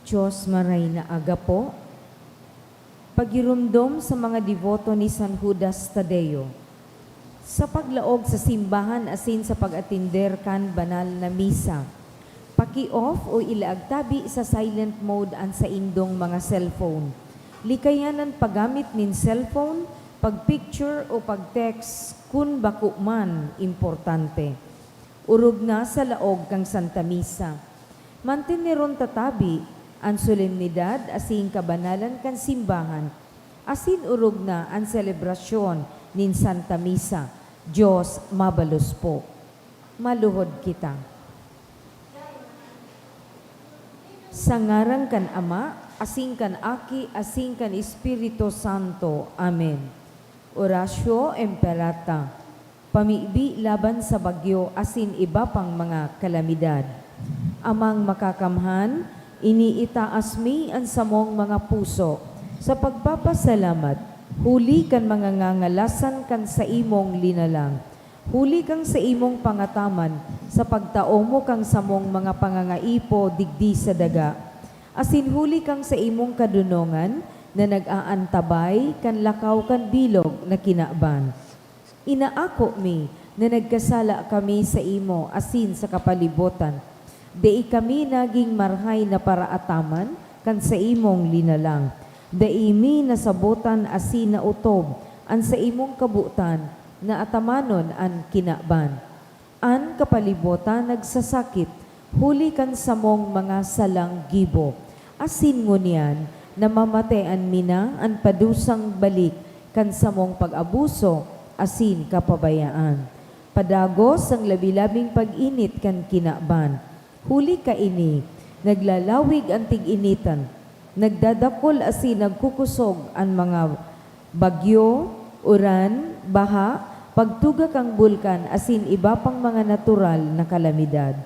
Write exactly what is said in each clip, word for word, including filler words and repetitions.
Diyos, maray na aga po. Pagiromdom sa mga deboto ni San Judas Tadeo. Sa paglaog sa simbahan asin sa pag-atender kan banal na misa, paki-off o ilaag tabi sa silent mode an saindong mga cellphone. Likayan an paggamit nin cellphone, pag-picture o pag-text kun bako man importante. Orog na sa laog kan Santa Misa. Manteneron ta tabi an solemnidad asin kabanalan kan simbahan, asin orog na an selebrasyon nin Santa Misa. Diyos mabalos po. Maluhod kita. Sa ngaran kan Ama, asin kan Aki, asin kan Espiritu Santo. Amen. Oratio Imperata. Pamibi laban sa bagyo asin iba pang mga kalamidad. Amang Makakamhan, iniitaas mi an samong mga puso sa pagpapasalamat huli kan mga ngangalasan kan saimong linalang, huli kan saimong pangataman sa pagtao mo kan samong mga pangangaipo digdi sa daga, asin huli kan saimong kadonongan na nag-aantabay kan lakaw kan bilog na kinaban. Inaako mi na nagkasala kami saimo asin sa kapalibotan. Dai kami nagin marahay na paraataman kan saimong linalang. Dai mi nasabotan asin naotob an saimong kabotan na atamanon an kinaban. An kapalibotan nagsasakit huli kan samong mga salang gibo, asin ngunyan namamatean mi na an padusang balik kan samong pag-abuso asin kapabayaan. Padagos an labi-labing pag-init kan kinaban. Huli kaini, naglalawig an tig-initan, nagdadakol asin nagkukosog an mga bagyo, uran, baha, pagtuga kan bulkan asin iba pang mga natural na kalamidad.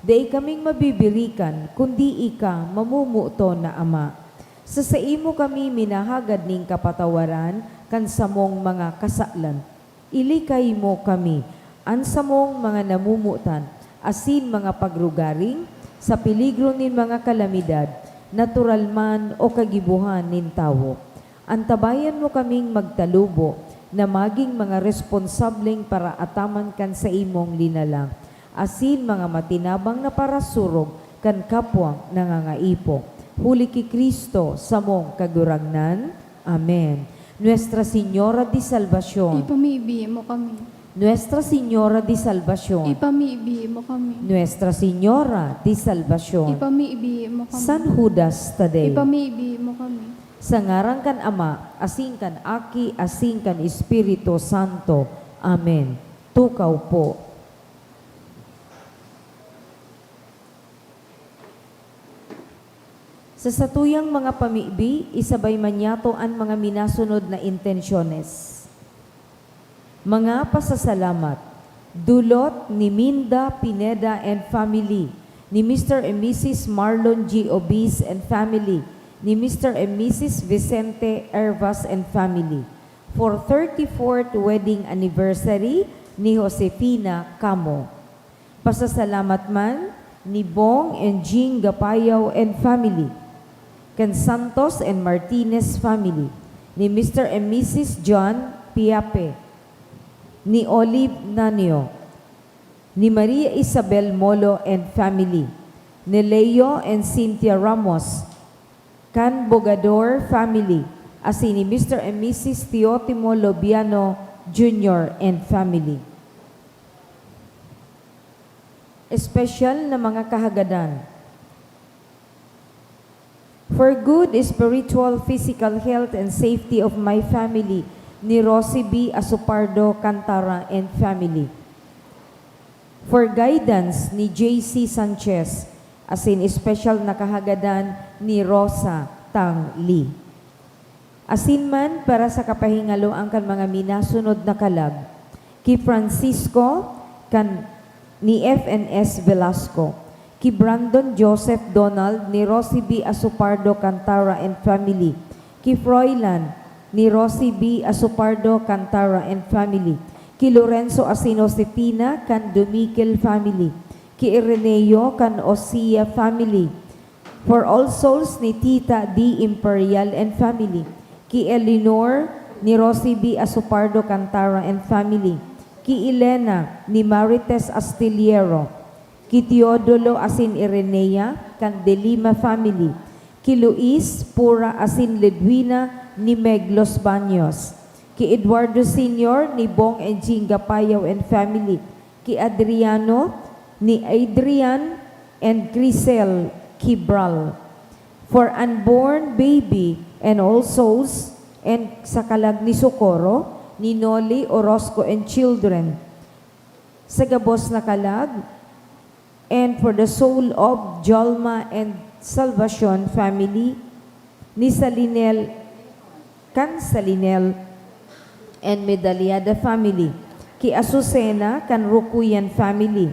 Dai kaming mabibirikan, kundi ika, mamomoton na Ama. Sa saimo kami minahagad nin kapatawaran kan samong mga kasalan. Ilikay mo kami, an samong mga namomotan, asin mga pagrugaring, sa peligro nin mga kalamidad, natural man o kagibohan nin tawo. Antabayan mo kaming magtalubo na magin mga responsableng paraataman kan saimong linalang, asin mga matinabang na parasurog kan kapwang nangangaipo. Huli ki Cristo, samong Kagurangnan. Amen. Nuestra Señora de Salvacion. Ipamibi mo kami. Nuestra Señora de Salvacion. Ipamibi mo kami. Nuestra Señora de Salvacion. Ipamibi mo kami. San Judas Tadeo. Ipamibi mo kami. Sa ngaran kan Ama, asin kan Aki, asin kan Espiritu Santo. Amen. Tukaw po. Sa satuyang mga pamibi, isabay man niyato an mga minasunod na intensyones. Mga pasasalamat. Dulot ni Minda Pineda and family, ni Mister and Missus Marlon G. Obis and family, ni Mister and Missus Vicente Ervas and family, for thirty-fourth wedding anniversary ni Josefina Camo. Pasasalamat man ni Bong and Jing Gapayaw and family, kan Santos and Martinez family, ni Mister and Missus John Piape, ni Olive Nanio, ni Maria Isabel Molo and family, ni Leo and Cynthia Ramos, kan Bogador family, asin ni Mister and Missus Teotimo Lobiano Junior and family. Espesyal na mga kahagadan. For good spiritual, physical health and safety of my family, ni Rosie B. Asopardo Cantara and family. For guidance, ni J C Sanchez, asin espesyal na kahagadan, ni Rosa Tang Lee. Asin man para sa kapahingaloan kan mga minasunod na kalag, ki Francisco kan ni F N S Velasco, ki Brandon Joseph Donald ni Rosie B. Asopardo Cantara and family, ki Froilan ni Rosie B. Asopardo Cantara and family, ki Lorenzo asin Josefina kan Dumiquel family, ki Ireneo kan Osia family, For All Souls ni Tita D. Imperial and family. Ki Eleanor ni Rosie B. Asopardo Cantara and family. Ki Elena ni Marites Astillero. Ki Teodulo asin Irenea kan De Lima family. Ki Luis, Pura asin Ledwina ni Meg Los Baños. Ki Eduardo Senior ni Bong and Jinga Payaw and family. Ki Adriano ni Adrian and Grisel Kibral. For unborn baby and all souls, and sa kalag ni Socorro, ni Noli Orozco and children. Sa gabos na kalag, and for the soul of Jolma and Salvacion family, ni Salinel, kan Salinel and Medaliada family, ki Azucena kan Rukuyan family,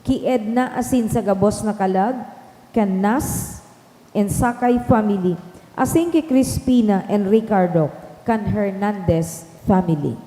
ki Edna asin sa gabos na kalag, kan Nas and Sakay family, asin ki Crispina and Ricardo kan Hernandez family.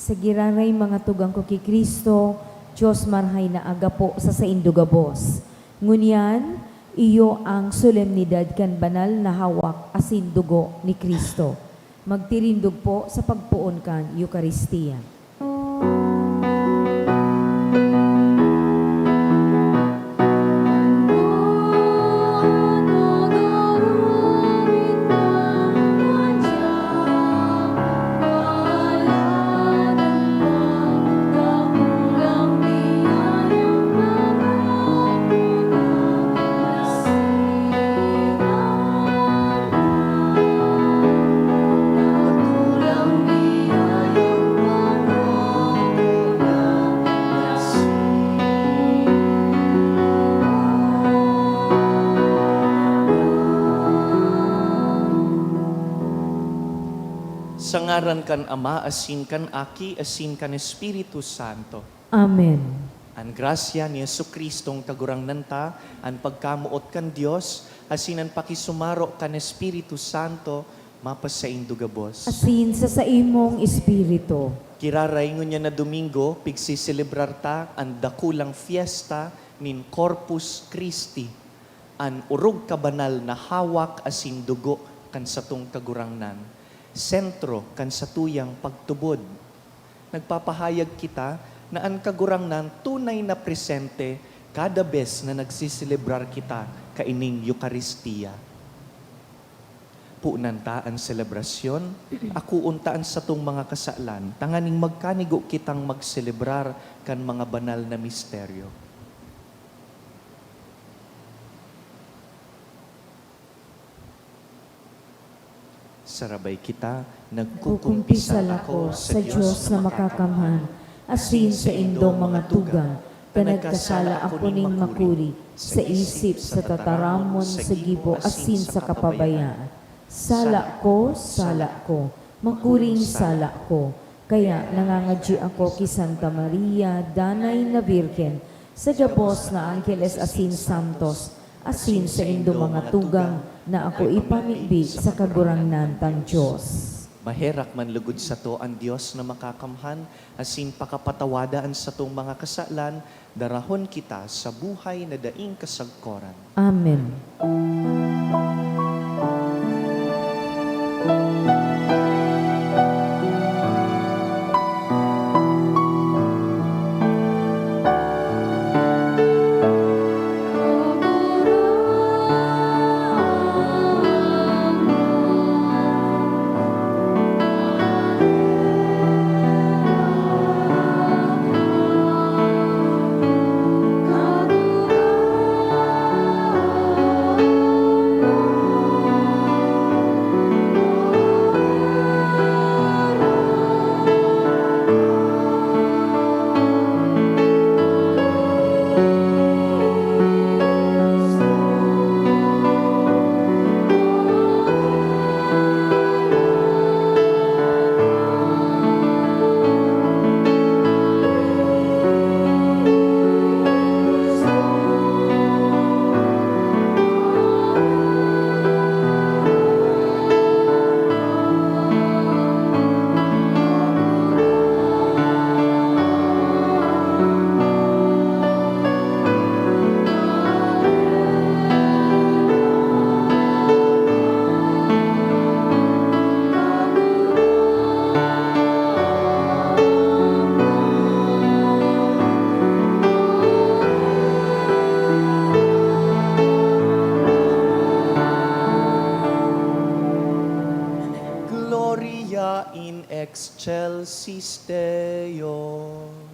Sa giraray mga tugang ko ki Cristo, Dios marahay na aga po sa saindo gabos. Ngunyan, iyo ang solemnidad kan banal na hawak asin dugo ni Cristo. Magtirindog po sa pagpoon kan Eukaristia. Sa ngaran kan Ama, asin kan Aki, asin kan Espiritu Santo. Amen. An grasya ni Jesu-Cristong Kagurangnan ta, an pagkamoot kan Dios, asin an pakisumaro kan Espiritu Santo, mapasaindo gabos. Asin sa saimong espiritu. Giraray ngunyan na Domingo, pigseselebrar ta an dakulang fiesta nin Corpus Christi, an orog kabanal na hawak asin dugo kan satong Kagurangnan, sentro kan satuyang pagtubod. Nagpapahayag kita na an Kagurangnan tunay na presente kada bes na nagseselebrar kita kaining Eukaristia. Punan ta an selebrasyon, akoon ta an satong mga kasalan, tanganing magkanigo kitang magselebrar kan mga banal na misteryo. Sarabay kita, nagkukumpisal ako sa Dios na makakamhan, asin sa indong mga tugang, ta nagkasala ako nin makuri, sa isip, sa tataramon, sa gibo, asin sa kapabayaan. Sala ko, sala ko, makuring sala ko. Kaya nangangadyi ako ki Santa Maria, Danay na Birhen, sa gabos na angheles asin santos, asin sa indong mga tugang na ako ipamibi sa Kagurangnan tang Dios. Maherak man lugod sato an Dios na makakamhan, asin pakapatawada an satong mga kasalan, darahon kita sa buhay na daing kasagkoran. Amen. Gloria in excelsis Deo.